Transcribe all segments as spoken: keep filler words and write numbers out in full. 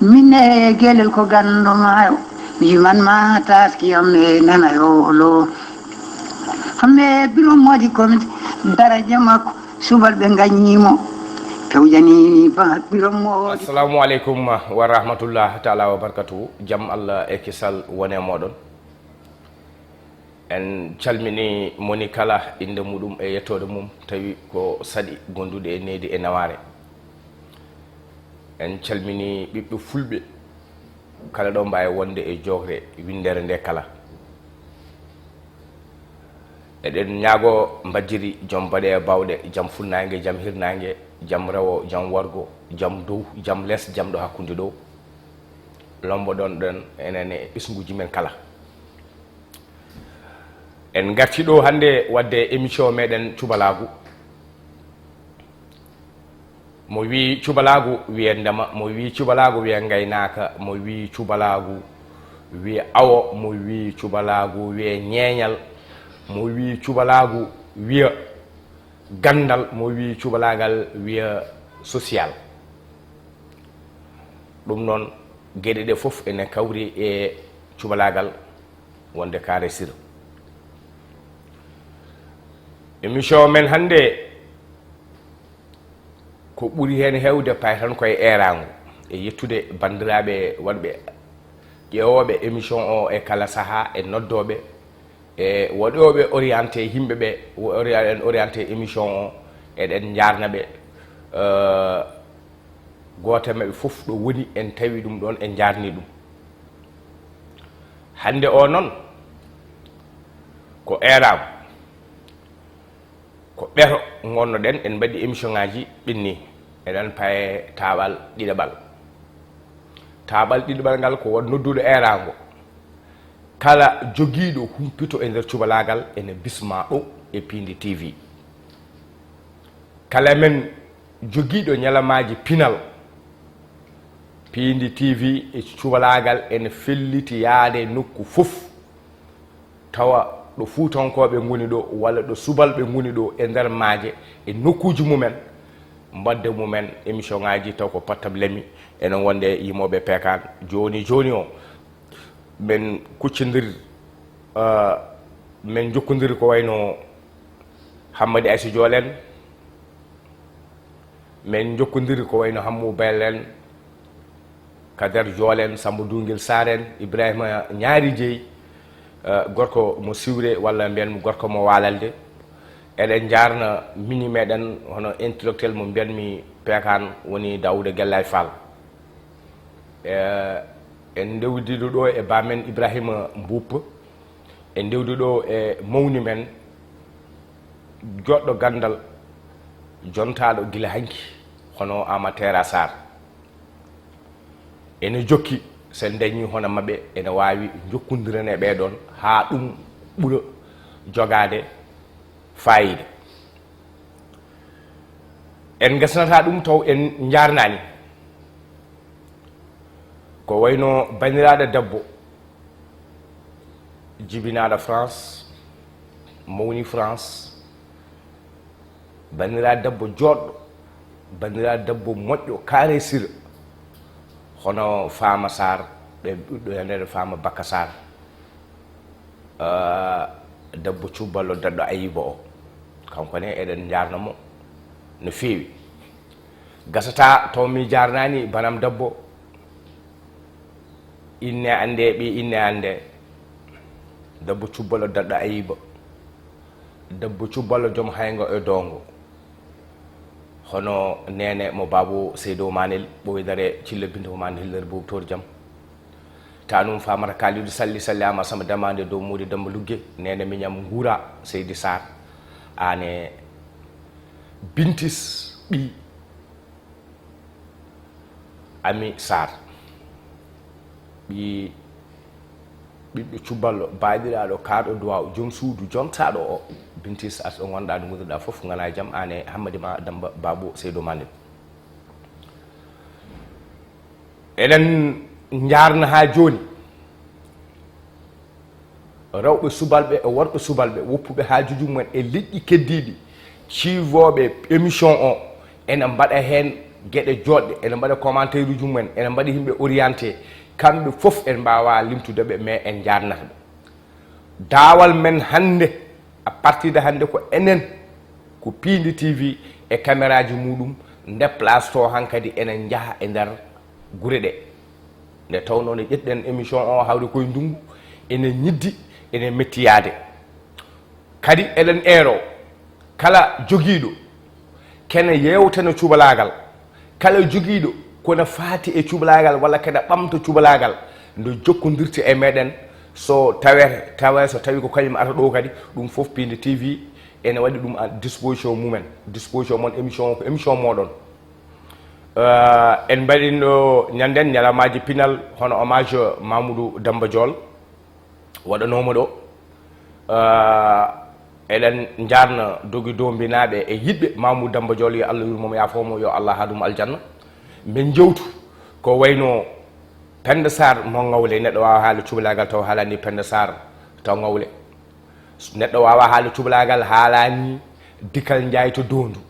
Min e gelel ko ganndo maayo, mi man ma taaski am e nana yo lo. Hamme biro moodi komi daraja makko, subalɓe ngaññiimo, pewjani ba biro moodi. Assalamu aleykum wa rahmatullah taala wa barakatuhu. Jam Allah e kisal wone moɗon. En calmini moni kala innde muɗum e yettoode mum, tawi ko saɗi gondude e nehdi e nawaare. En calmini ɓiɓɓe fulɓe kala ɗo mbaawi wonde e jookre winndere nde kala. Eɗen ñaago mbajjiri jom baɗe e bawɗe, jam funnaange, jam hirnaange, jam rewo, jam wargo, jam dow, jam les, jam ɗo hakkunde ɗo. Lombo ɗon ɗon enen e ɓesnguuji men kala. En ngarti ɗo hannde waɗde émission meɗen Cubalaagu. Mo wii cubalaagu wiye ndema, mo wii cubalaagu wiye ngaynaaka, mo wii cubalaagu wiye awo, mo wii cubalaagu wiye ñeeñal, mo wii cubalaagu wiye ganndal, mo wii cubalaagal wiye social. Ɗum noon, geɗe ɗe fof ene kawri e cubalaagal wonde kaare sira. Émission men hannde, ko ɓuri heen heewde pay tan koye eeraango e yettude banndiraaɓe wonɓe ƴeewooɓe émission o e kala sahaa, e noddooɓe e waɗooɓe orienté yimɓe ɓe, o-, ori-, en orienté émission o, eɗen njaarna ɓe. Euh, gooto e maɓɓe fof ɗo woni, en tawi ɗum ɗoon, en njaarni ɗum. Hannde o noon ko eeraango. Ko ɓeto ngonnoɗen, en mbaɗi émission ngaji ɓenni. Eɗen paye taaɓal ɗiɗaɓal. Taaɓal ɗiɗaɓal ngal ko won nodduɗo eeraango. Kala jogiiɗo humpito e nder cubalaagal ene bisma ɗo e Piindi T V. Kala men jogiiɗo ñalamaaji pinal, Piindi T V e cubalaagal ene felliti yaade nokku fof, tawa ɗo Fuutankooɓe ngoni ɗo, walla ɗo subalɓe ngoni ɗo e nder maaje, e nokkuuji mumen, mbaɗde mumen émission ngaji taw ko pattam lemi, ene wonde yimooɓe peekaan. Jooni jooni o, men kuccondiri, ah, men njokkondiri ko wayno Hammadi Aysa Jool en, men njokkondiri ko wayno Hammu Bayal en, Kader Jool en, Samba Dungel Saar en, Ibrahima Ñaari Jeey, eh, gorko mo Siwre, walla mbiyanmi gorko mo Waalalde. Eɗen njaarna mini meɗen, hono intellectuel mo mbiyanmi peekaan, woni Daawuda Gellay Faal. Eh, en ndewdiɗo ɗo e baamen Ibrahima Mbuup, en ndewdi ɗo e mawni men, joɗɗo ganndal, jontaaɗo gila hanki, hono Amatera Sarr. Ene jokki, so en dañi hono maɓɓe, ene waawi jokkondirane ɓee ɗoon haa ɗum ɓura jogaade faayiida. En ngasnata ɗum taw en njaarnaani. Ko wayno banndiraaɗo debbo jibinaaɗo France, mawni France, banndiraaɗo debbo jooɗɗo, banndiraaɗo debbo moƴƴo, kaare sira, hono Faama Sarr, ɓe ɓiɗɗo e nder Faama Bakka Sarr, ah, debbo cubballo daɗɗo Ayiba o. Kanko ne eɗen njaarna mo no feewi. Gasata taw mi jaarnaani banam debbo, inne annde, ɓii inne annde, debbo cubballo daɗɗo Ayiba, debbo cubballo joom hayngo e doongo, hono neene mo Baabo Seydo Manel, ɓoydare Cilla Binta mo Manel, hillere boobu toor jam. Tanum Famata Kalidu Salli, Salli Ama Samba Damande dow Mudi Damba Lugge, neene miñam Nguura, Seydi Sarr, aane Bintis ɓii Ami Sarr, ɓii ɓiɗɗo cuballo, baaɗiraaɗo, kaaɗo duwaaw, joom suudu, jontaaɗo o, Bintis, as ɗo ngonɗaa, ɗo nguurɗaa fof, ngona e jam, aane Hammadi Ma Damba Baabo Seydo Manel. Eɗen njaarna haa jooni rewɓe subalɓe e worɓe subalɓe woppuɓe haajuuji mumen e leƴƴi keddiiɗi, ciivooɓe émission o, ene mbaɗa heen Geɗe joɗɗe ene mbaɗa commentaire uji mumen, ene mbaɗa yimɓe orienté. Kamɓe fof en mbawa limtude ɓe, mais en jarnata ɓe. Daawal men hannde, à partir de hannde, ko enen, ko Piindi T V e caméraji muɗum déplace to hankadi ene njaha e nder gure ɗe. Nde tawno ne ƴetten émission o hawri koye ndungu, ene ñiddi, ene metti yaade. Kadi eɗen eero kala jogiiɗo kene yewtene cubalaagal, kala jogiiɗo kona faati e cubalaagal walla kene ɓamta cubalaagal, nde jokkondirta e meɗen, so tawe, tawe so tawi ko kañum ata ɗo kadi, ɗum fof Piindi T V ene waɗi ɗum à disposition mumen, disposition mon, émission o ko émission moɗon. Euh, en mbaɗino ñanden ñalawmaaji pinal, hono hommage Mamoudou Damba Diol waɗanoma ɗo. Euh, eɗen jarna dogi dombinaɓe e yiɗɓe Mamoudou Damba Diol, yo Allah yurmomo, yafomo, yo Allah haadum aljanna. Min jewtu ko wayno Penda Sarr mo Ngawle, neɗɗo wawa haala cubalaagal taw haalani Penda Sarr taw Ngawle. Neɗɗo wawa haala cubalaagal haalani Dikal Njaay to Dondu.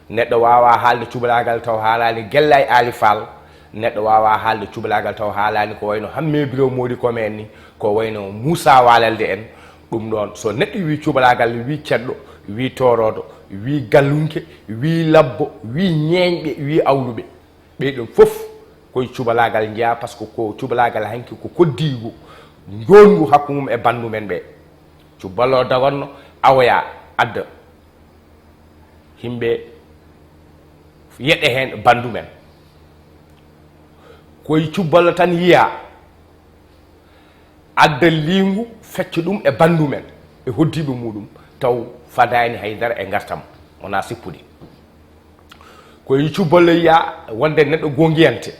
Neɗɗo wawa haalde cubalaagal taw haalani Gellay Ali Fall. Neɗɗo wawa haalde cubalaagal taw haalani ko wayno Hamme Biro Modi Kome en ni, ko wayno Moussa Walalde en. Ɗum ɗon, so neɗɗo wi cubalaagal, wi cedɗo, wi torodo, wi gallunke, wi labbo, wi ñeeñɓe, wi awluɓe, ɓe ɗon fof koye cubalaagal njeya, par ce que ko cubalaagal hanki ko koddiigu, njoongu hakku mum e banndu men ɓe. Cuballo dagonno awoya adda. Yimɓe yeɗe heen banndu men. Koye cubballo tan yiya adda liingu, fecca ɗum e banndu men, e hoddiiɓe muɗum, taw fadaani hay dara e ngartam, wona sippude. Koye cubballo yiya wonde neɗɗo gongiyante.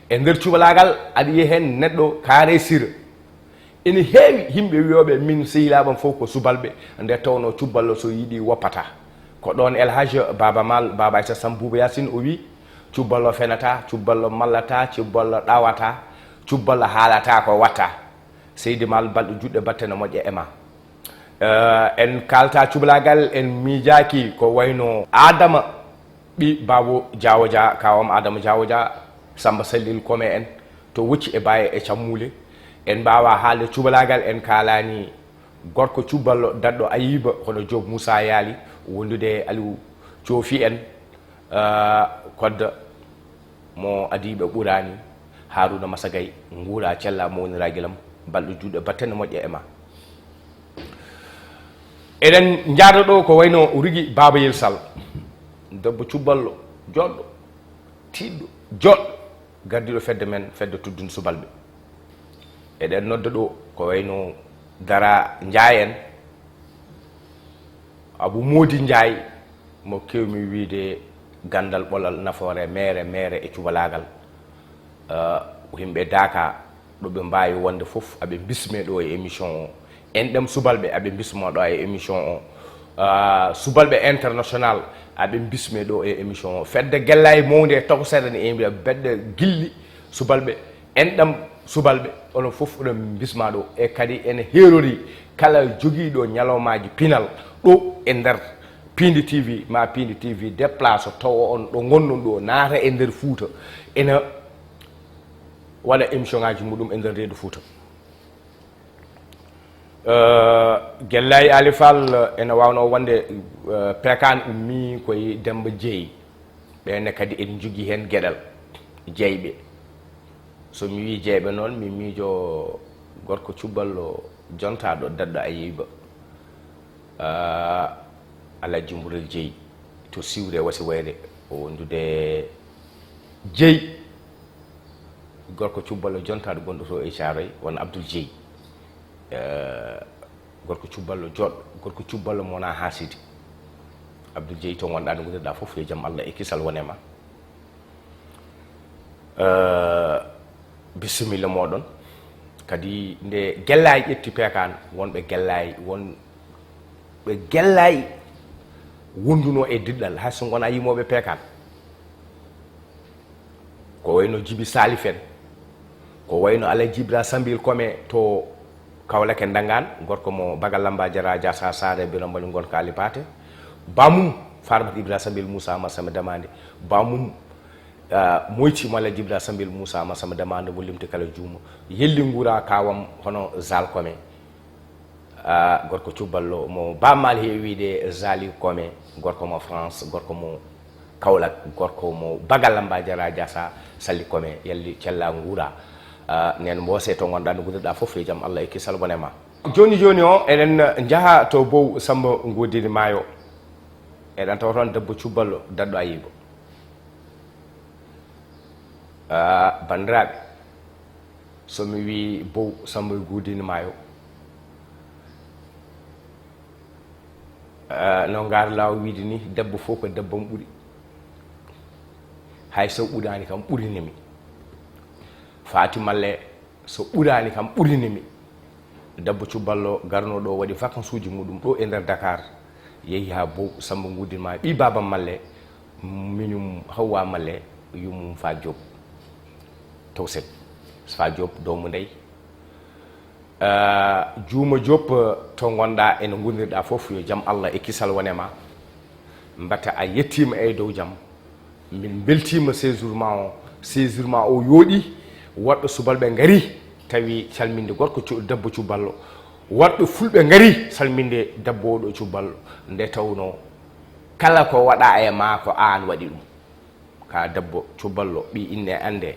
E nder cubalaagal, aɗa yiya heen neɗɗo kaare sira. Ene heewi yimɓe wiyooɓe min sehilaaɓe am fof ko subalɓe, nde tawno cubballo so yiɗi woppata. Ko ɗoon El Hadj Baaba Maal, Baaba Aissata Samb, Buuba Yaasin o wi, cubballo fenata, cubballo mallata, cubballo ɗawata, cubballo haalata ko watta. Seydi Maal, balɗe juɗɗe batte no moƴƴa e ma. Eh, en kalta cubalaagal, en miijaaki ko wayno Adama ɓi Baabo Jaawo Dia, kawam Adama Jaawo Dia, Samba Salil Kome en, to Wocci e Baye e Cammuule. En mbaawa haalde cubalaagal, en kaalaani gorko cuballo daɗɗo Ayiba, hono Joob Muusa Yaali, wondude e Aliw Coofi en, eh, Kodda. Mo adiiɓe ɓuraani, Haruna Masagay, nguura cella mawniraaji lam, balɗe juuɗe battane moƴƴa e ma. Eɗen njaada ɗo ko wayno Rigi Baaba Yel Sall, debbo cuballo, joɗɗo, tiiɗɗo, joɗɗo, gardiiɗo fedde men, fedde tuddunde subalɓe. Eɗen nodda ɗo ko wayno Dara Njaay en, Abu Moodi Njaay, mo kewmi wiide ganndal ɓolal nafoore meere, meere e cubalaagal. Eh, yimɓe Daaka ɗo ɓe mbaawi wonde fof, aɓe bisme ɗo e émission o. En ɗem subalɓe, aɓe bismo ɗo e émission o. Eh, subalɓe international, aɓe bisme ɗo e émission o. Fedde Gellay Mawnde e Tokosere ne e mbiya bedde gilli subalɓe. En ɗam subalɓe, onon fof oɗon bisma ɗo. E kadi ene heerori kala jogiiɗo ñalawmaaji pinal ɗo e nder Piindi T V, ma Piindi T V déplace tawa on ɗo ngonɗon ɗo, naata e nder Fuuta, ena waɗa émission ngaji muɗum e nder reedu Fuuta. Eh, Gellay Ali Fall, ene wawno wonde, eh, Pekan ummi koye Demba Jeey. Ɓenne kadi en jogii heen geɗal, jeyɓe. So mi wii jeyɓe noon, mi miijo gorko cuballo jontaɗo daɗɗo Ayiba, ah, Alhaji Mburel Jeey to Siwre Wasi Wayre, o wondude Jeey, gorko cuballo jontaɗo gonɗo to e Caaroy, won Abdoul Jeey. Eh, gorko cuballo joɗɗo, gorko cuballo mona hasidi. Abdoul Jeey, to ngonɗa, no ngonirɗa fof, yo jam Allah e kisal wone ma. Eh, bisimilla moɗon. Kadi nde Gellay ƴetti Pekan, wonɓe Gellay, wonɓe Gellay wonduno e diɗɗal, hay so gona yimoɓe Pekan. Ko wayno Jibi Salif en, ko wayno Alaji Ibra Sambil Kome to Kaolack e Ndangaan, gorko mo Baga Lamba Jara Jasa Sare Bino Mbañu Ngon Kaali Paate. Bamum Farmata Ibra Sambil Moussa Marsama Damande, bamum, ah, moyti mo Alhaji Ibra Sambil Moussa Marsama Damande mo limti kala juuma. Yelli nguura kawam hono Zal Kome. Ah, gorko cuballo mo Bamal heewi wiide Zali Kome, gorko mo France, gorko mo Kaolack, gorko mo Bagalamba Jara Jasa, Salli Kome, yalli cella nguura. Ah, nen mboose to ngonɗa, no nguurɗa fof yo jam Allah e kisal wone ma. Joni joni o, eɗen njaha to Bow Samba Godini Maayo. Eɗen tawa toon debbo cuballo, daɗɗo Ayiba. Ah, banndiraaɓe, so mi wii Bow Samba Godini Maayo, ah, no ngaar laaw wiide ni, debbo fof ko debbo mum ɓuri. Hay so ɓuraani kam, ɓurini mi. Faati Malle, so ɓuraani kam, ɓurini mi. Debbo cuballo garno ɗo, waɗi vacances uji muɗum ɗo e nder Dakar, yehi haa Bow Samba Godini Maayo, ɓii Baaba Malle, miñum Hawwa Malle, yummum Fa Diop. Tawset Fa Diop, doomu ndey. Ah, Juuma Diop, to ngonɗa, ene nguurdirɗa fof, yo jam Allah e kisal wone ma. Mbata a yettiima e dow jam. Min mbeltiima séjour ma o, séjour ma o yooɗi. Woɗɓe subalɓe ngari, tawi calminde gorko cu-, debbo cuballo. Woɗɓe fulɓe ngari, salminde debbo oɗo cuballo. Nde tawnoo kala ko waɗa e ma, ko aan waɗi ɗum. Ka debbo cuballo, ɓii inne annde.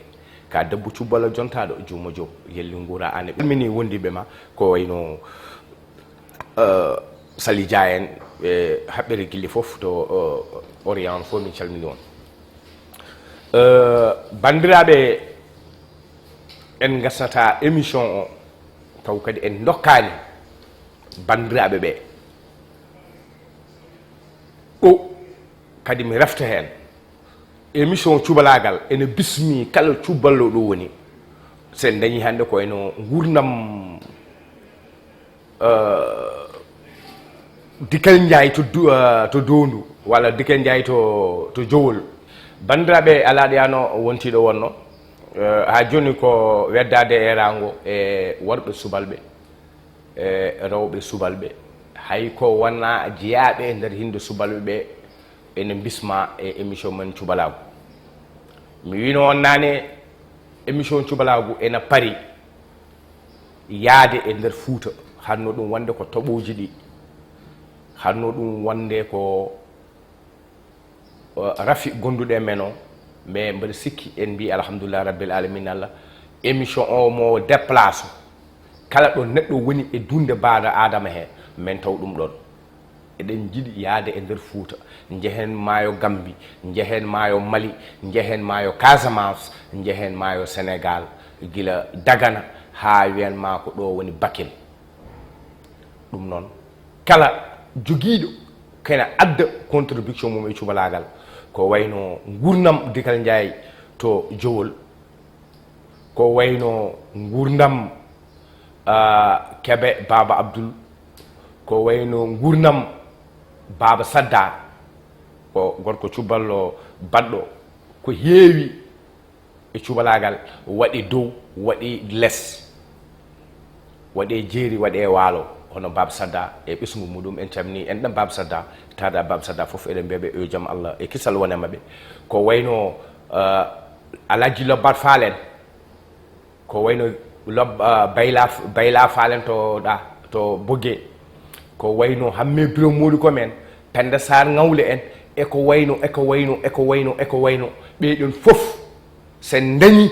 Ka debbo cuballo jontaaɗo, Juuma Diop, yelli nguura aan e ɓe. Mini wondiiɓe ma, ko wayno, eh, Sali Dia en, e haɓɓere gilli fof to, eh, Orient fof, min calmini on. Eh, banndiraaɓe, en ngasata émission o, taw kadi en ndokkaani banndiraaɓe ɓe. Ɗo kadi mi refta heen. Émission cubalaagal ene bismi kala cuballo ɗo woni. So en dañi hannde ko eno nguurndam, eh, Dikel Njaay to du-, eh, to Doondu, walla Dikel Njaay to, to Jowol. Banndiraaɓe alaaɗo yaano wontiiɗo wonno, eh, haa jooni ko weddaade e raango e worɓe subalɓe, e rewɓe subalɓe. Hay ko wona jeyaaɓe e nder hinnde subalɓe ɓe, ene mbisma e émission men Cubalaagu. Mi wino on naane, émission Cubalaagu ena pari yaade e nder Fuuta. Hanno ɗum wonde ko toɓooji ɗi. Hanno ɗum wonde ko, o, rafi gonduɗo e men o. Mais mbeɗa sikki en mbii alhamdulillah rabbil alamin Allah. Émission o mo déplace. Kala ɗo neɗɗo woni e dunde baɗo Adama he, men taw ɗum ɗon. Eɗen njiɗi yaade e nder Fuuta, njehen maayo Gambi, njehen maayo Mali, njehen maayo Casamance, njehen maayo Sénégal, gila Dagana haa wiyan ma ko ɗo woni Bakel. Ɗum noon, kala jogiiɗo kena adda contribution mum e cubalaagal, ko wayno nguurndam Digal Njaay to Jowol, ko wayno nguurndam, ah, Kebe Baaba Abdul, ko wayno nguurndam Baaba Sadda, ko gorko cuballo baɗɗo ko heewi e cubalaagal, waɗi dow, waɗi les, waɗe jeeri, waɗe waalo, hono Baaba Sadda e ɓesngu muɗum. En calmini en ɗam Baaba Sadda, taada Baaba Sadda fof, eɗen mbiya ɓe yo jam Allah e kisal wone maɓɓe. Ko wayno, eh, Alhaji Lobbat Faal en, ko wayno Lob-, eh, Bayla, Bayla Faal en to ɗa, to Bogge, ko wayno Hamme Biro Moodi Kom en, Penda Saar Ŋawle en, e ko wayno, e ko wayno, e ko wayno, e ko wayno, ɓe ɗon fof, sen dañi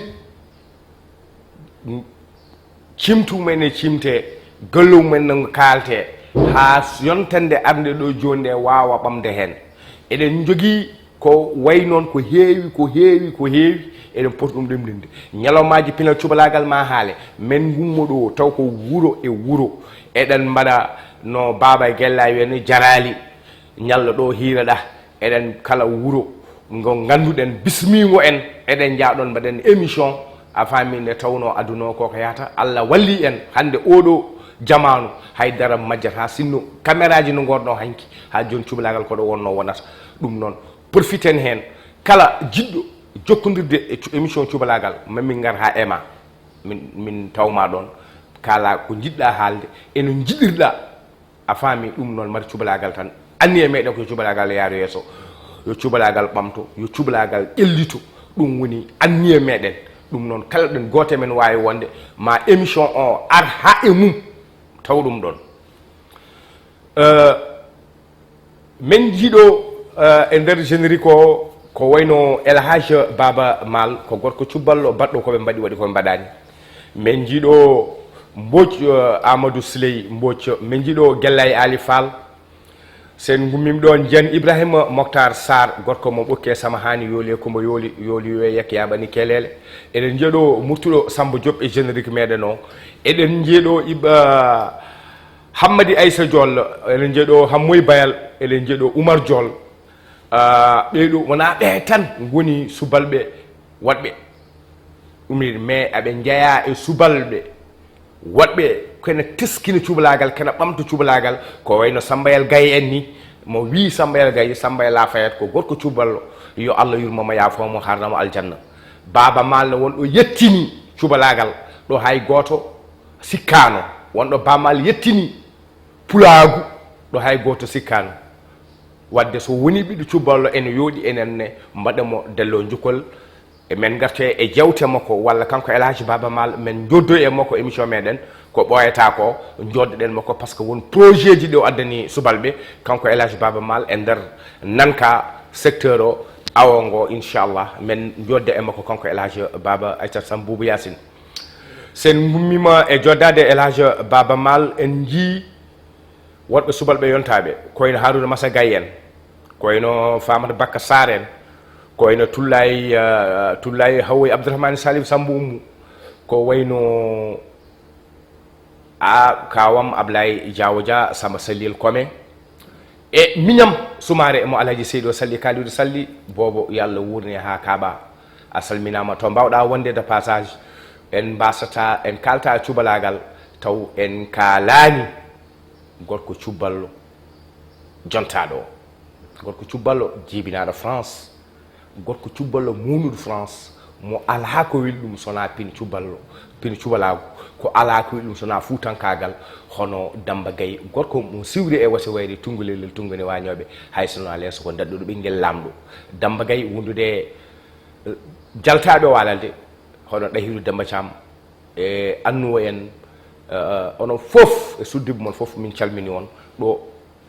cimtu men e cimte, gollow men no kaalte, haa yontande arde ɗo jooni nde waawa ɓamde heen. Eɗen njogii ko wayi noon ko heewi, ko heewi, ko heewi, eɗen poti ɗum ɗemɗinde. Ñalawmaaji pinal cubalaagal ma haale, men ngummo ɗo, taw ko wuro e wuro. Eɗen mbaɗa no Baaba e Gella wiyani jaraali, ñallo ɗo hiira ɗa. Eɗen kala wuro ngo ngannduɗen bismiingo en, eɗen njahɗon mbaɗen émission, a faami, nde tawnoo aduna o koko yahata. Allah walli en hannde oɗo jamaanu, hay dara majjata, sinno kameraaji no ngorno hanki, haa jooni cubalaagal ko ɗo wonno wonata. Ɗum noon, profiten heen, kala jiɗɗo jokkondirde e cu-, émission cubalaagal, ma min ngar haa e ma, min, min tawma ɗoon, kaala ko njiɗɗa haalde, e no njiɗirɗa. A faami ɗum noon, mari cubalaagal tan, Anniye meɗen ko yo cubalaagal yaaru yeeso, yo cubalaagal ɓamto, yo cubalaagal ƴellito. Ɗum woni anniye meɗen. Ɗum noon, kala ɗen gooto men waawi wonde ma émission o ar haa e mum, taw ɗum ɗon. Euh, min jiiɗo, euh, e nder générique o, ko wayno El Hadj Baba Maal, ko gorko cubballo baɗɗo ko ɓe mbaɗi, waɗi ko ɓe mbaɗaani. Min jiiɗo Mbodj, euh, Amadou Siley Mbodj, min jiiɗo Gellay Ali Fall. Sen gummim ɗo, njiyan Ibrahima Moctar Sarr, gorko mo ɓokke sama hani yooli e kumba yooli, yooli yo e yak yaɓani kelele. Eɗen njiya ɗo Murtuɗo Samba Diop e générique meɗen o. Eɗen njiya ɗo Ib-, ah, Hammadi Aissa Diol, eɗen njiya ɗo Hammoy Bayal, eɗen njiya ɗo Oumar Diol. Ah, ɓee ɗo wona ɓe tan ngoni subalɓe waɗɓe ɗum, mais aɓe njeya e subalɓe woɗɓe kene teskina cubalaagal, kene ɓamta cubalaagal, ko wayno Sambayel Gaye en ni, mo wii Sambayel Gaye, Sambayel Lafayette ko gorko cuballo, yo Allah yurmo mo, yaafo mo, harnamo aljanna. Baaba Maal ne won ɗo yettini cubalaagal, ɗo hay gooto sikkaano, won ɗo Baaba Maal yettini pulaagu, ɗo hay gooto sikkaano. Wadde so woni ɓiɗɗo cuballo ene yooɗi enen ne mbaɗa mo dello njukkol. E men ngarte e jewte makko, walla kanko El Hadj Baba Maal, men njoddo e makko émission meɗen, ko ɓooyata ko, njoddoɗen makko, parce que won projet ji ɗi o addani subalɓe, kanko El Hadj Baba Maal e nder nanka secteur o awo ngo, inchallah, men njodda e makko kanko El Hadj Baba Aissata Samb Boubou Yacine. Sen ngummima e joddade El Hadj Baba Maal, en njii woɗɓe subalɓe yontaaɓe, ko wayno Harouna Massa Gaye en, ko wayno Famata Bakka Sarr en, ko wayno Tullay, eh, Tullay Hawoy Abdourahmane Salif Samba Oumou, ko wayno a kawam Ablaye Diawo Dia Samba Salil Kome, e miñam Soumaré mo Alhaji Seydo Salli Kalidou Salli, boobo yo Allah wurne ha Kaaba. A salminama to mbawɗa wonde de passage, en mbasata, en kalta cubalaagal, taw en kalani gorko cubballo jontaɗo o. Gorko cubballo jibinaɗo France. Gorko cubballo munuɗo France. Mo ala ko weli ɗum sona pin cuballo, pin cubalagu. Ko ala ko weli ɗum sona futankagal. Hono Damba Gaye, gorko mo siwri e wasa wayri tungu lelel tungu ne wañoɓe. Hay sona leeso ko dadduɗo ɓinguel lamɗo. Damba Gaye wondude, eh, jaltaɓe walalde. Hono Ɗahiru Damba Thiam. E annuwo en, eh, onon fof e suddiɓe mon fof, min calmini on. Ɗo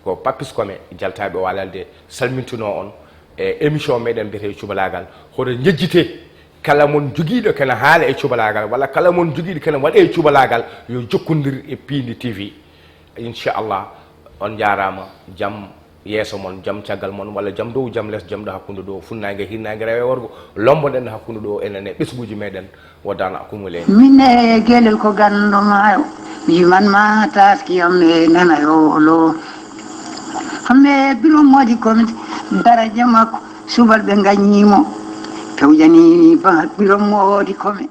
ko Papis Kome, jaltaɓe walalde, salmintuno on e émission meɗen mbiyete Cubalaagal. Hoto jejjite kala mon jogiiɗo kene haala e cubalaagal, walla kala mon jogiiɗo kene waɗe e cubalaagal, yo jokkondir e Piindi T V. Inchallah, on njaaraama. Jam yeeso mon, jam caggal mon, walla jam dow, jam les, jam ɗo hakkunde ɗo, funnaange, hirnaange, rewe, worgo, lomboɗen hakkunde ɗo, enen e ɓesguuji meɗen, woddana hakkunde leydi. Min e gelel ko ganndo maayo, mi man ma taaski am e nana yo lo. Hamme biro moodi komi daraja makko, subalɓe ngaññiimo, pewjani ba biro moodi komi.